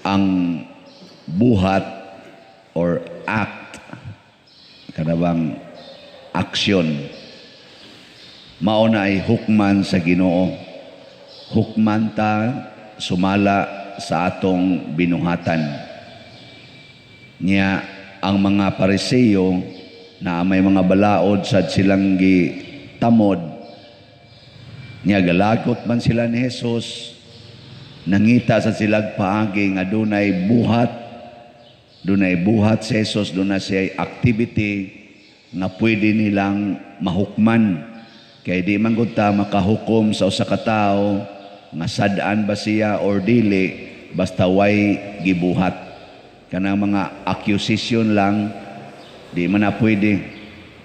Ang buhat or act, kanabang aksyon, mao na ay hukman sa Ginoo. Hukman ta sumala sa atong binuhatan. Nya ang mga Pariseo na may mga balaod sad silang gitamod, nya galagot man sila ni Jesus, nangita sa silag paagi nga dunay buhat, dunay buhat si Jesus, dunay siya activity nga pwede nilang mahukman. Kay di man gud ta makahukom sa usa ka tawo nga sad-an ba siya or dili basta way gibuhat. Kanang mga accusation lang, di man na pwede.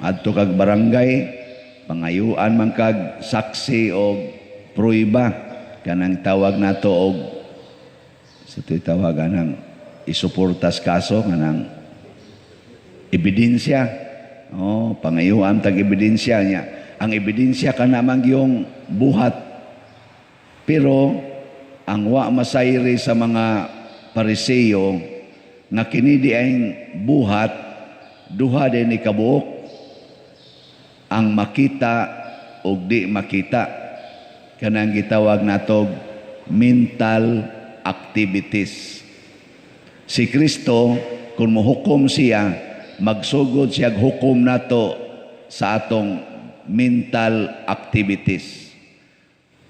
Adto kag barangay, pangayuan man kag saksi o pruiba, kanang tawag nato og sa tawag anang isuportas kaso, kanang ebidensya. Oh, pangayuan tag ebidensya niya. Ang ebidensya kana man yung buhat. Pero ang wa masayri sa mga Pariseo nga kini di ay buhat, duha din ni kabuok, ang makita ug di makita, kanang gitawag natog mental activities. Si Kristo, kung mohukom siya, magsugod siya hukom nato sa atong mental activities.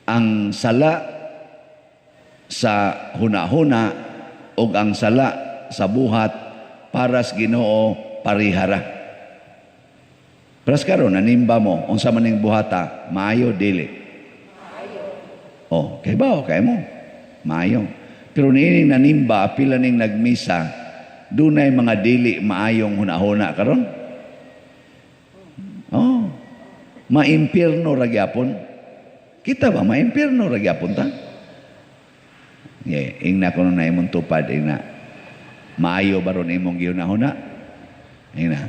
Ang sala sa hunahuna ug ang sala sa buhat, para sa Ginoo parihara. Paras karon nanimba mo, unsa man ning buhata, maayo, dili? Oh, kay ba kay mo? Maayo. Pero niining nanimba, pila ning nagmisa, dunay mga dili maayong hunahuna karon. Oh. Maimpierno ra gyapon. Kita ba maimpierno ra gyapon ta? Yeah, ingna kuno na imong tupad, ingna. Maayo ba ron imong gihunahuna? Ingna.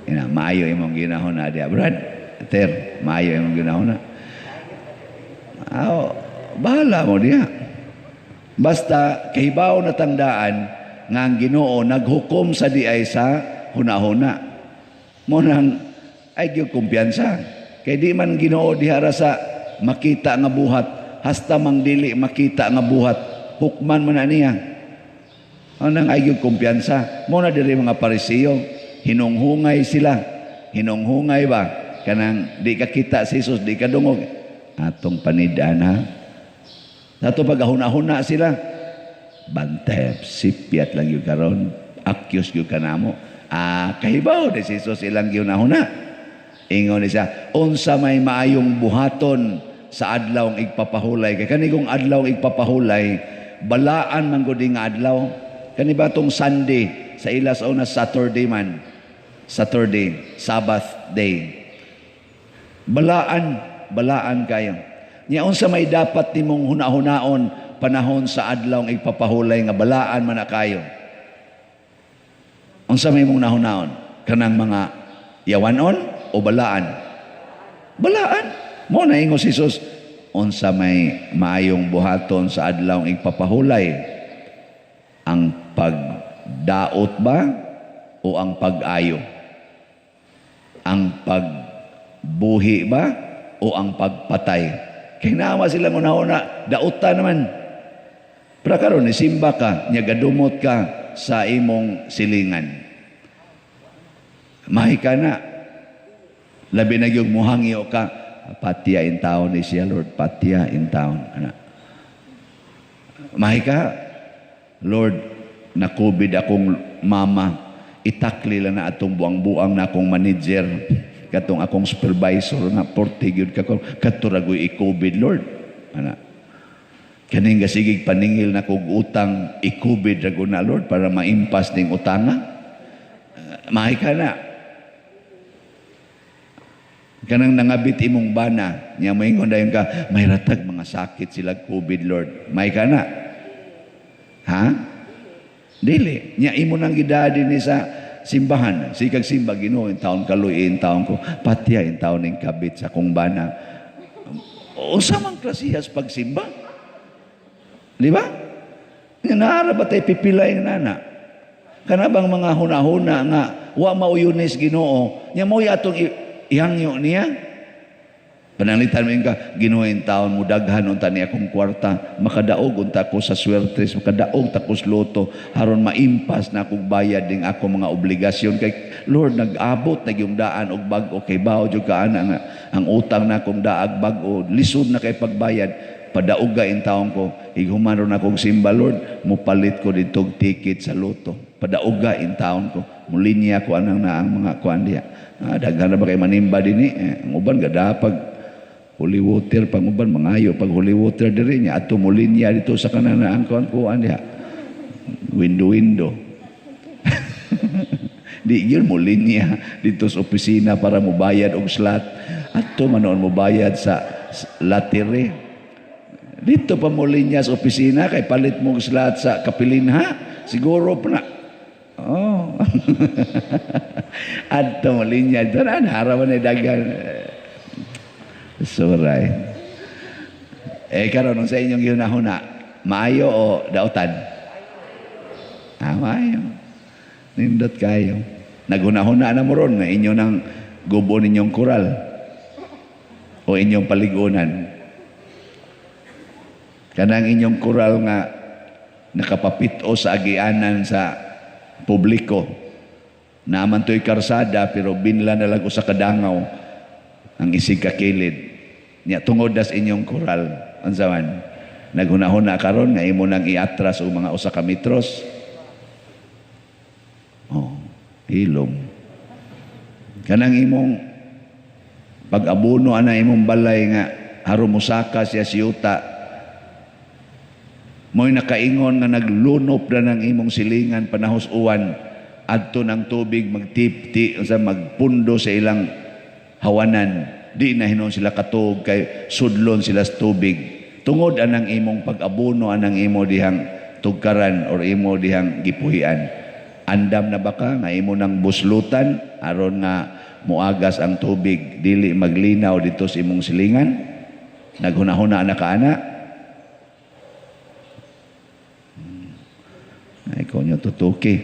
Ingna, maayo imong gihunahuna diya, Brad. Ter, maayo imong gihunahuna. Aw, bahala mo diya. Basta kahibaw na tandaan nga ang Ginoo naghukom sa diay sa hunahuna. Mo nang ay gyud kumpiyansa. Kay di man Ginoo dihara sa makita nga buhat, hasta mang dili makita nga buhat, hukman man na niya. Anang ay gyud kumpiyansa. Mo na diri mga Pariseo, hinunghungay sila. Hinunghungay ba? Kanang di ka kita si Jesus, di ka dungog. Atong panidaan ha. Ato pagahuna-huna sila. Bantay, sipyat lang yung karon. Akyos yung kanamo. Ah, kahibaw ni si Jesus ilang gihunahuna. Ingon ni siya, unsa may maayong buhaton sa adlaw ang igpapahulay. Kay kanigong adlaw ang igpapahulay, balaan man gud nga adlaw. Kani ba tong Sunday sa ila sa una, Saturday man. Saturday, Sabbath day. Balaan, balaan kayo. Nya unsa may dapat nimong hunahunaon panahon sa adlaw ang igpapahulay nga balaan man na kayo? Unsa may mong nahunaon? Kanang mga yawanon o balaan? Balaan. Mo na ingon si Jesus, unsa may maayong buhaton sa adlaw ang igpapahulay? Ang pagdaot ba o ang pag-ayo? Ang pagbuhi ba o ang pagpatay? Kay naama sila una-una, dauta naman. Pero karon ni simba ka, nya gadumot ka sa imong silingan. Mahi ka na. Labi na yung muhangyo ka, patya in taon ni siya, Lord, patya in taon. Ana. Mahi ka, Lord, na COVID akong mama, itakli lang na atong buang-buang na akong manager, katong akong supervisor nga porte gyud ka kadto ra goy i-COVID, Lord. Ana. Kaning gasigig paningil na kog utang, i-COVID ra na, Lord, para maimpas ning utanga. Mahi ka na. Kanang nangabit imong bana, nya moingon dayon ka, may ratag mga sakit sila COVID, Lord. May ka na. Ha? Dili. Nya imo nang gidadi ni sa simbahan. Sikag simba, Ginoo, in taon kaluy, in taon ko, patya in taon ning kabit sa kong bana. Unsa man klasihas pagsimba? Di ba? Naara ba tay pipilay nana? Kana bang mga huna-huna nga wa mauyunis Ginoo, nya mo'y atong ihangyo niya? Pananglitan mo ka, Ginoo in taon mo daghan unta ni akong kwarta, makadaog unta ko sa swertres, makadaog ta ko sa loto, haron maimpas na akong bayad ning ako mga obligasyon kay Lord, nag-abot na yung daan og bag-o kay bao jud ka ana nga ang utang na akong daag bag-o, lisod na kay pagbayad, padauga in taon ko, highuman ron akong simba, Lord, mupalit ko dito og ticket sa loto, padauga in taon ko, mulinya ko anang na ang mga kuan diha. Ah, daghan na ba kay manimba dinhi? Eh, ang uban gadapag holy water, pang uban mangayo pag holy water diri niya ato mulinya dito sa kanan ang kuan kuan diha. Window window. Di yun mo linya dito sa opisina para mobayad og slot. Ato man noon mobayad sa lottery. Dito pa mo linya sa opisina kay palit mo og slot sa kapilinha. Siguro pa na. Oh. Adto mo linya dito na harawan ni daghan. Suray. Eh karon sa inyong gihuna-huna, maayo o dautan? Ah, maayo. Nindot kayo. Naghuna-huna na mo ron nga inyo nang gubo ninyong koral o inyong paligunan. Kanang inyong koral nga nakapapit-o sa agianan sa publiko. Naaman to'y karsada pero binla na lang usa ka dangaw ang isig kakilid. Nya tungod das inyong koral, unsa man? Naghuna-huna karon nga imo nang iatras og mga usa ka metros. Oh, hilom. Kanang imong pag-abono ana imong balay nga aron mosaka siya siyuta. Mo'y nakaingon nga naglunop na ng imong silingan panahos uwan adto ng tubig magtipti unsa magpundo sa ilang hawanan. Di na hinon sila katuog kay sudlon sila sa tubig. Tungod anang imong pag-abono anang imo dihang tugkaran or imo dihang gipuhian. Andam na ba ka nga imo nang buslutan aron nga muagas ang tubig dili maglinaw dito sa imong silingan? Naghuna-huna na ka ana? Ay, ikaw nyo tutuki.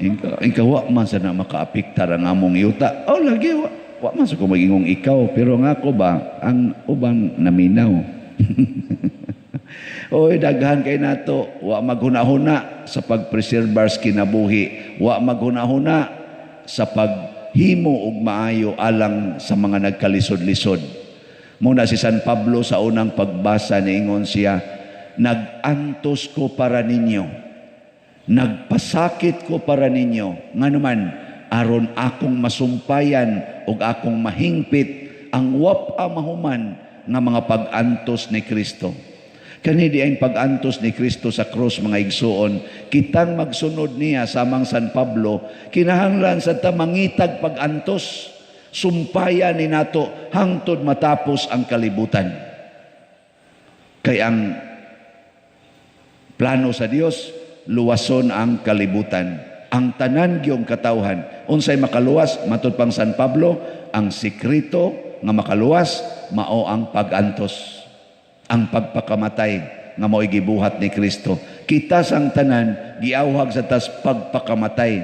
Inka wa man sa na makaapiktar ang among yuta. Oh, lagi wa. Wa man sa ko magingong ikaw, pero nga ako ba, ang ubang naminaw. Oy, daghan kay nato, wa maghuna-huna sa pagpreserbar sa kinabuhi, wa maghuna-huna sa paghimo og maayo alang sa mga nagkalisod-lisod. Muna si San Pablo sa unang pagbasa niingon siya, nag-antos ko para ninyo, nagpasakit ko para ninyo, nganuman aron akong masumpayan ug akong mahingpit ang wapa mahuman nga mga pag-antos ni Kristo. Kani di ang pag-antos ni Kristo sa krus, mga igsuon, kitang magsunod niya samang San Pablo, kinahanglan sa ta mangitag pag-antos, sumpayan ni nato hangtod matapos ang kalibutan. Kay ang plano sa Dios, luwason ang kalibutan. Ang tanan gyung katawhan, unsay makaluwas matud pang San Pablo, ang sekreto nga makaluwas mao ang pag-antos, ang pagpakamatay nga mao'y gibuhat ni Kristo. Kita sang tanan giawhag sa tas pagpakamatay.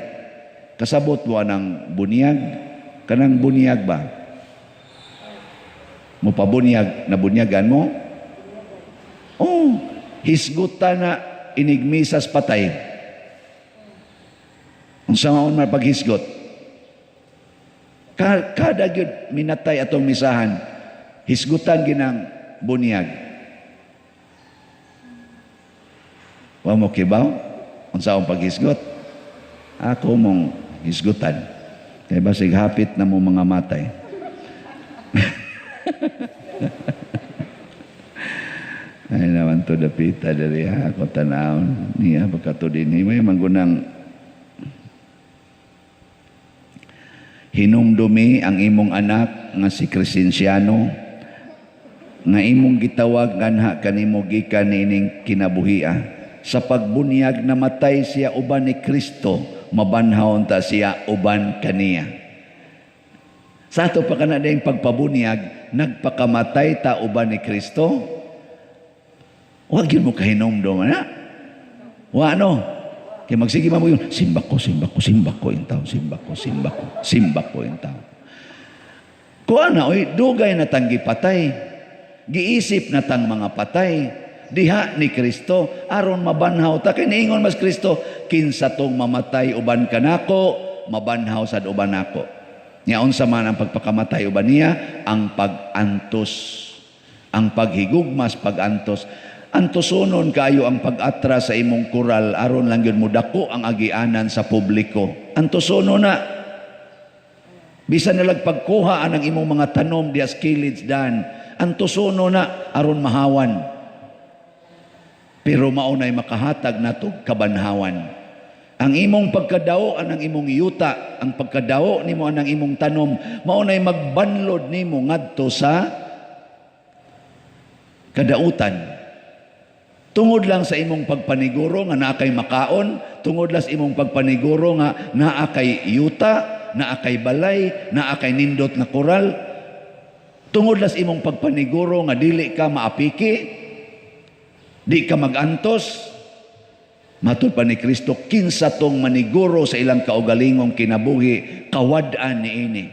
Kasabot mo anang bunyag? Kanang bunyag ba? Mupabunyag, nabunyagan mo? Oh, hisgutan na inigmisas patay. Unsa maon man paghisgot? Kada gyud minatay atong misahan, hisgutan ginang bunyag. Wa mo kibaw unsa ang paghisgot? Ako mong hisgutan. Kay basig hapit na mo mga matay. Ay naman to dapita diri ha, ako tanawon niya pagkato dinhi may manggunang hinumdumi ang imong anak nga si Crescenciano nga imong gitawag nganha kanimo gikan niining kinabuhia. Sa pagbunyag namatay siya uban ni Kristo, mabanhaw ta siya uban kaniya. Sa ato pa kana dayong pagpabunyag, nagpakamatay ta uban ni Kristo. Wag yun mo kahinumdum na. Wa no. Kay magsige man mo yun, simbak ko, simbak ko, simbak ko in taon, simbak ko, simbak ko, simbak ko in taon. Kuha na, oy, dugay na tang gipatay. Giisip na tang mga patay. Diha ni Kristo, aron mabanhaw ta. Kay niingon mas Kristo, kinsa tong mamatay uban kanako, mabanhaw sad uban nako. Nya unsa man ang pagpakamatay uban niya? Ang pag-antos. Ang paghigugmas pag-antos. Antosonon kayo ang pag-atra sa imong kural aron lang yun mudako ang agianan sa publiko. Antosonon na. Bisan nalag pagkuha ang imong mga tanom dias kilid dan. Antosono na aron mahawan. Pero maunay makahatag nato kabanhawan. Ang imong pagkadao anang imong yuta, ang pagkadao nimo anang imong tanom, maunay magbanlod nimo ngadto sa kadautan. Tungod lang sa imong pagpaniguro nga naa kay makaon, tungod lang sa imong pagpaniguro nga naa kay yuta, naa kay balay, naa kay nindot nga koral, tungod lang sa imong pagpaniguro nga dili ka maapiki, di ka magantos. Matud pa ni Kristo, kinsa tong maniguro sa ilang kaugalingong kinabuhi, kawad-an niini.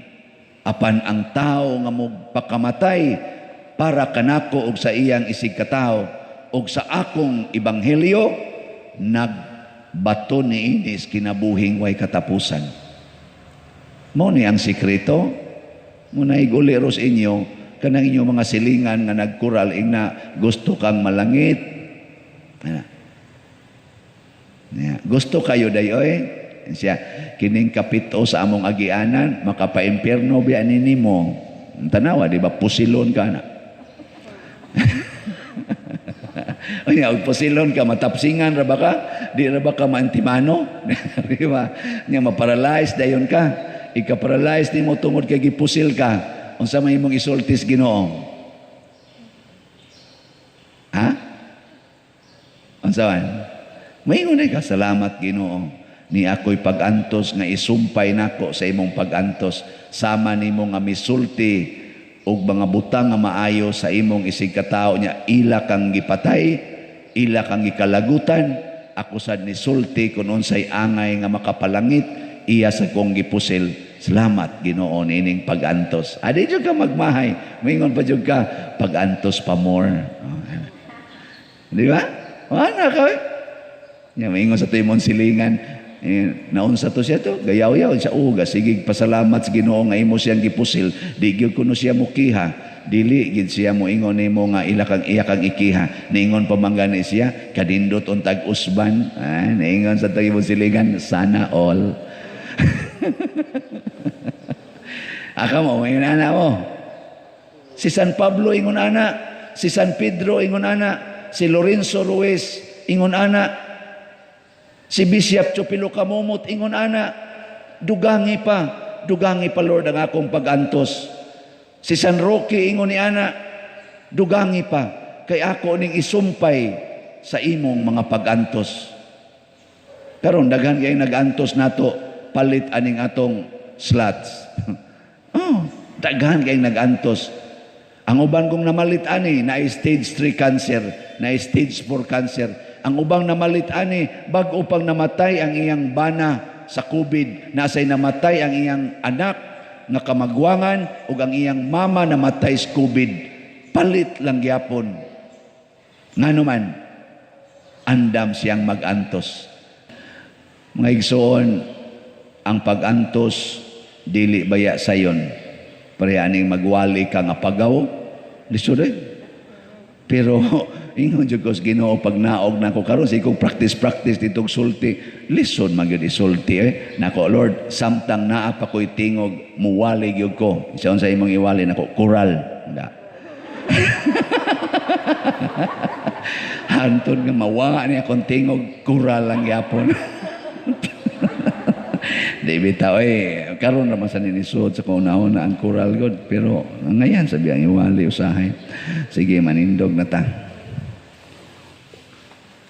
Apan ang tao nga mugpakamatay para kanako og sa iyang isig katawo og sa akong ebanghelyo, nagbato niini kinabuhing way katapusan. Mao ni ang sikreto. Muna iguli ros inyo kanang inyong mga silingan nga nagkural ingna gusto kang malangit. Ana. Yeah. Gusto kayo dayoy? Siya kining kapito sa among agianan makapaimpierno biya nimo. Tanawa di ba pusilon ka na. Unya og pusilon ka matapsingan ra ba ka? Di ra ba ka maantimano? Di ba? Nya maparalyze dayon ka. Ika-paralyze nimo tungod kay gipusil ka. Unsa may imong isultis Ginoo? Ha? Unsa man? Maingon ka, salamat Ginoo. Ni ako'y pag-antos nga isumpay nako sa imong pag-antos. Sama nimo nga misulti og mga butang nga maayo sa imong isig katao niya, ila kang gipatay, ila kang gikalagutan. Ako sad nisulti kun unsay angay nga makapalangit, iya sa kong gipusil. Salamat Ginoo niining pag-antos. Adi jud ka magmahay, maingon pa jud ka pag-antos pa more. Oh, di ba? Wala ka. Nya maingon sa timon silingan, eh, naunsa to siya to, gayaw-yaw siya, uga, sige, pasalamat sa Ginoo nga imo siyang gipusil, di gyud kuno siya mukiha, dili gid siya moingon nimo nga ila kang iya kang ikiha, niingon pa man gani siya, kadindot untag usban, ah, niingon sa timon silingan, sana all. Aka mo, ingon ana mo. Si San Pablo ingon ana, si San Pedro ingon ana, si Lorenzo Ruiz ingon ana, si Bishop Chupilo Kamumot ingon ana, dugangi pa Lord ang akong pag-antos. Si San Roque ingon ni ana, dugangi pa kay ako ning isumpay sa imong mga pag-antos. Karon daghan kay nag-antos nato palit aning atong slots. Oh, daghan kay nag-antos. Ang uban kong namalit ani na stage 3 cancer, na stage 4 cancer. Ang ubang namalit ani bag-o pang namatay ang iyang bana sa COVID, nasay namatay ang iyang anak nga kamagwangan ug ang iyang mama namatay sa COVID. Palit lang gyapon. Ngano man andam siyang magantos. Mga igsoon, ang pag-antos dili baya sayon. Pareha aning magwali ka nga pagaw, lisod eh. Pero ingon jud ko sa Ginoo pag naog nako karon sa ikong practice ditong sulti, lisod man gyud isulti eh. Nako Lord, samtang naa pa ko'y tingog, muwali gyud ko. Isa unsa imong iwali nako, kural. Da. Hantod nga mawa ni akong tingog, kural lang gyapon. Di bitaw eh, karon naman sa ninisod sa kaunahon na ang kural god, pero ngayon sabi ang iwali usahay. Sige, manindog na ta.